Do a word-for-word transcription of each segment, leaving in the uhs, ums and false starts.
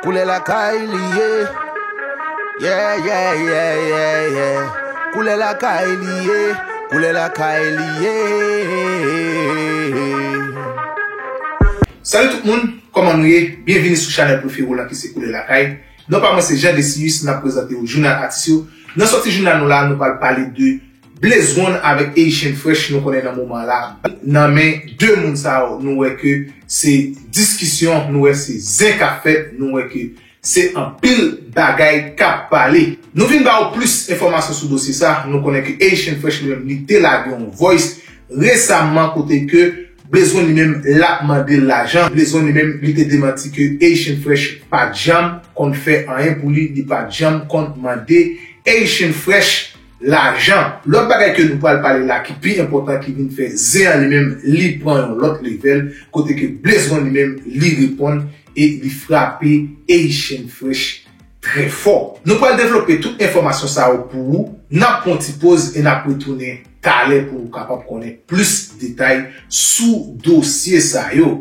Koulè lakay li ye. Yeah, yeah, yeah, yeah, yeah. Koulè lakay li ye. Koulè lakay li ye. Salut tout moun, kòman nou ye? Byenvini sou chanèl prefere w la ki se Koulè Lakay. Non pa mwen se Jean Decius, n ap prezante w jounal atis yo. Nan sòti jounal nou la, nou pral pale de Blaze One avèk Haitian Fresh, nou konnen nan moman la, nan men de moun sa yo, nou wè ke se diskisyon, nou wè se zen k ap fèt, nou wè ke se anpil bagay k ap pale. Nou vin ba w plis enfòmasyon sou dosye sa, nou konnen ke Haitian Fresh li menm li te lage yon voice resaman kote ke Blaze One li menm l ap mande l lajan. Blaze One li menm li te demanti ke Haitian Fresh pa t janm konn fè anyen pou li, li pa t janm konn mande Haitian Fresh lajan. Lòt bagay ke nou pral pale la ki pi enpòtan ki vin fè zen an li menm li pran yon lòt level, kote ke Blaze One li menm li reponn e li frape Haitian Fresh trè fò. Nou pral devlope tout enfòmasyon sa yo pou ou. N ap pran ti poz e n ap retounen talè pou ou kapab konnen plis detay sou dosye sa yo.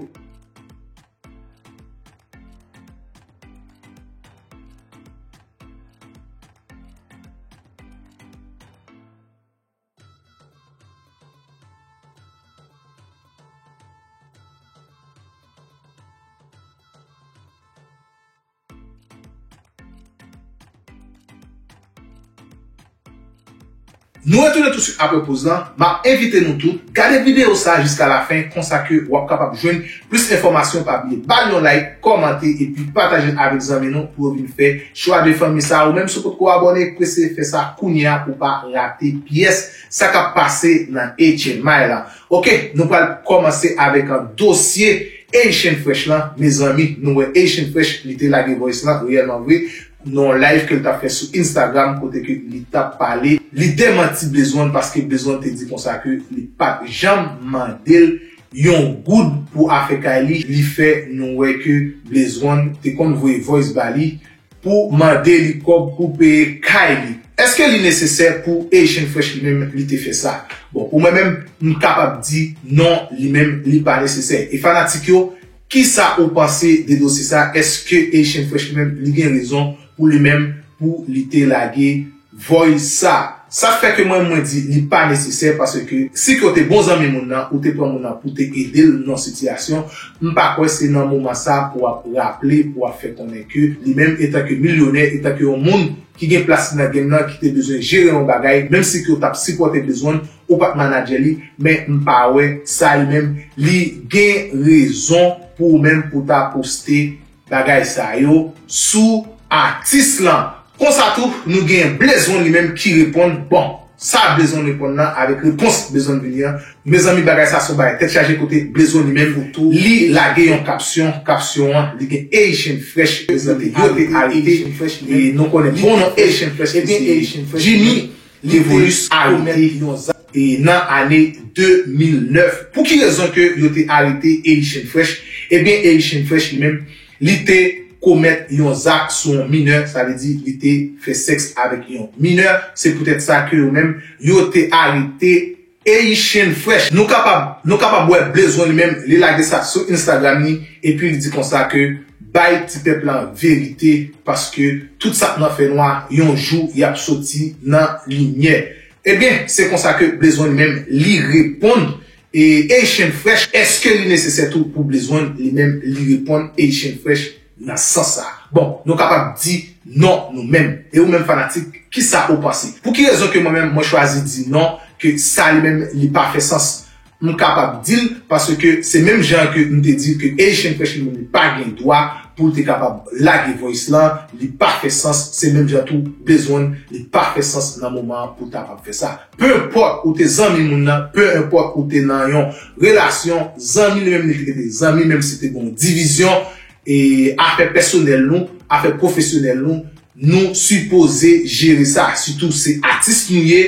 Nou retounen touswit apre poz lan. M ap envite nou tout gade videyo sa jiska lafen, konsa ke w ap kapab jwenn plis enfòmasyon. Pa bliye ba l yon like, kòmante epi pataje l avèk zanmi nou pou yo vin fè chwa de fanmi sa. Ou menm si w potko abòne, prese fè sa kounye a pou w pa rate pyès sa k ap pase nan H M I la. Oke, nou pral kòmanse avèk dosye Haitian Fresh lan. Mezanmi, nou wè Haitian Fresh li te lage voice lan reyèlman vre nan yon live ke l t ap fè sou Instagram kote ke li t ap pale, li demanti Blaze One paske Blaze One te di konsa ke li pa t janm mande l yon goud pou afè kay li. Li fè nou wè ke Blaze One te konn voye voice ba li pou mande li kòb pou peye kay li. Èske li nesesè pou Haitian Fresh li menm li te fè sa? Bon, pou mwen menm, m kapab di non, li menm li pa nesesè. E fanatik yo, kisa ou panse de dosye sa? Èske Haitian Fresh li menm li gen rezon pou li menm pou li te lage voice sa? Sa fè ke mwen, mwen di li pa nesesè, paske si ke w te bon zanmi moun nan, ou te pran moun nan pou te ede l nan sitiyasyon, m pa kwè se nan moman sa pou w ap raple, pou w ap fè konnen ke li menm etanke milyonè, etanke yon moun ki gen plas li nan game nan, ki te bezwen jere yon bagay, menm si ke w t ap sipòte Blaze One, ou pa t manadjè li, men m pa wè sa li menm li gen rezon pou ou menm pou ta poste bagay sa yo sou atis lan. Konsa tou, nou gen Blaze One li menm ki reponn. Bon, sa Blaze One reponn nan avèk repons Blaze One vini an. Mezanmi, bagay sa se yon bagay tèt chaje kote Blaze One li menm li lage yon kapsyon. Kapsyon an, li gen Haitian Fresh prezante yo te arete. E nou konnen bon non Haitian Fresh li se Jimmy Devolus arete e nan ane de mil nèf. Pou ki rezon ke yo te arete Haitian Fresh? Ebyen, Haitian Fresh li menm, li te komèt yon zak sou yon minè, sa vle di li te fè sèks avèk yon minè. Se poutèt sa ke yo menm, yo te arete Haitian Fresh. Nou kapab, nou kapab wè Blaze One li menm, li lage sa sou Instagram li, epi li di konsa ke bay ti pèp lan verite, paske tout sa k nan fènwa, yon jou, y ap soti nan limyè. Ebyen, se konsa ke Blaze One li menm, li reponn, e Haitian Fresh, èske li nesesè tou pou Blaze One li menm, li reponn Haitian Fresh nan sans sa? Bon, nou kapab di non nou menm. E ou menm fanatik, kisa ou panse? Pou ki rezon ke mwen menm, mwen chwazi di non, ke sa li menm, li pa fè sans? M kapab di l, paske se menm jan ke m te di ke Haitian Fresh li menm li pa gen dwa pou l te kapab lage voice lan, li pa fè sans, se menm jan tou Blaze One, li pa fè sans nan moman an pou ta p ap fè sa. Pe enpòt ou te zanmi moun nan, pe enpòt ou te nan yon relasyon, zanmi li menm li te rete zanmi, menm si te gen yon divizyon, e afè pèsonèl nou, afè pwofesyonèl nou, nou sipoze jere sa, sitou se atis nou ye,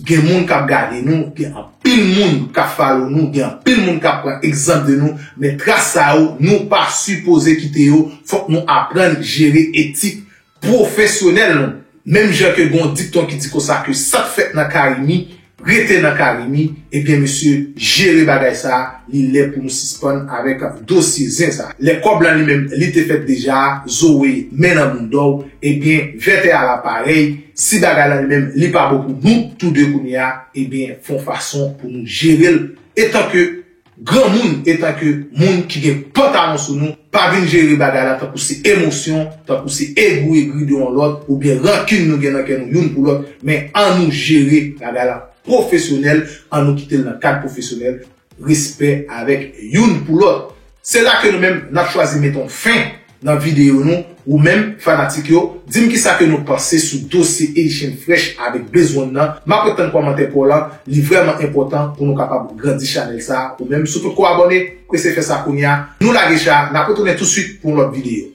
gen moun k ap gade nou, gen anpil moun k ap follow nou, gen anpil moun k ap pran egzanp de nou, men tras sa yo, nou pa sipoze kite yo, fòk nou aprann jere etik pwofesyonèl nou. Menm jan ke gen yon dikton ki di konsa ke sa k fèt nan kay mi, rete nan Carimi, ebyen mesye, jere bagay sa, li lè pou nou sispann avèk dosye zen sa. Lè kòb lan li menm li te fèt deja, Zoe, men nan bounda w, ebyen vètè a la parèy, si bagay lan li menm li pa bon pou nou tou de kounye a, ebyen fè yon fason pou nou jere l. Etanke granmoun, etanke moun ki gen pantalon sou nou, pa vin jere bagay la tankou se emosyon, tankou se egri egri de yon lòt, oubyen rankin nou gen nan kè nou youn pou lòt, men an nou jere bagay la pwofesyonèl, an nou kite l nan kad pwofesyonèl, respè avèk youn pou lòt. Se la ke nou menm n ap chwazi mete yon fen nan videyo nou, ou menm fanatik yo, di m kisa ke nou panse sou dosye Haitian Fresh avèk Bezwen nan. M ap ret tann kòmantè pa w lan, li vrèman enpòtan pou nou kapab grandi chanèl sa. Ou menm si w potko abòne, prese fè sa kounye a. Nou lage cha, n ap retounen touswit pou yon lòt videyo.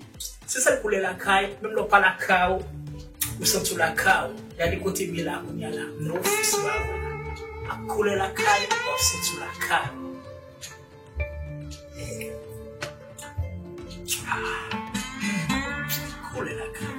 Se sèl koulè lakay, menm lè w pa lakay ou, ou santi w lakay ou. Gade kote m ye la kounye a la, m nan ofis mwen avè w. Ak koulè lakay, w ap santi w lakay ou. Koulè lakay.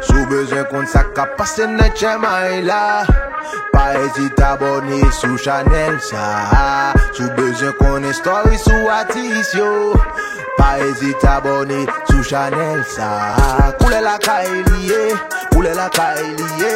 Si w bezwen konn sa k ap pase nan tchèmay la, pa ezite abòne sou chanèl sa. Si w bezwen konnen story sou atis yo, pa ezite abòne sou chanèl sa. Koulè lakay li ye, koulè lakay li ye.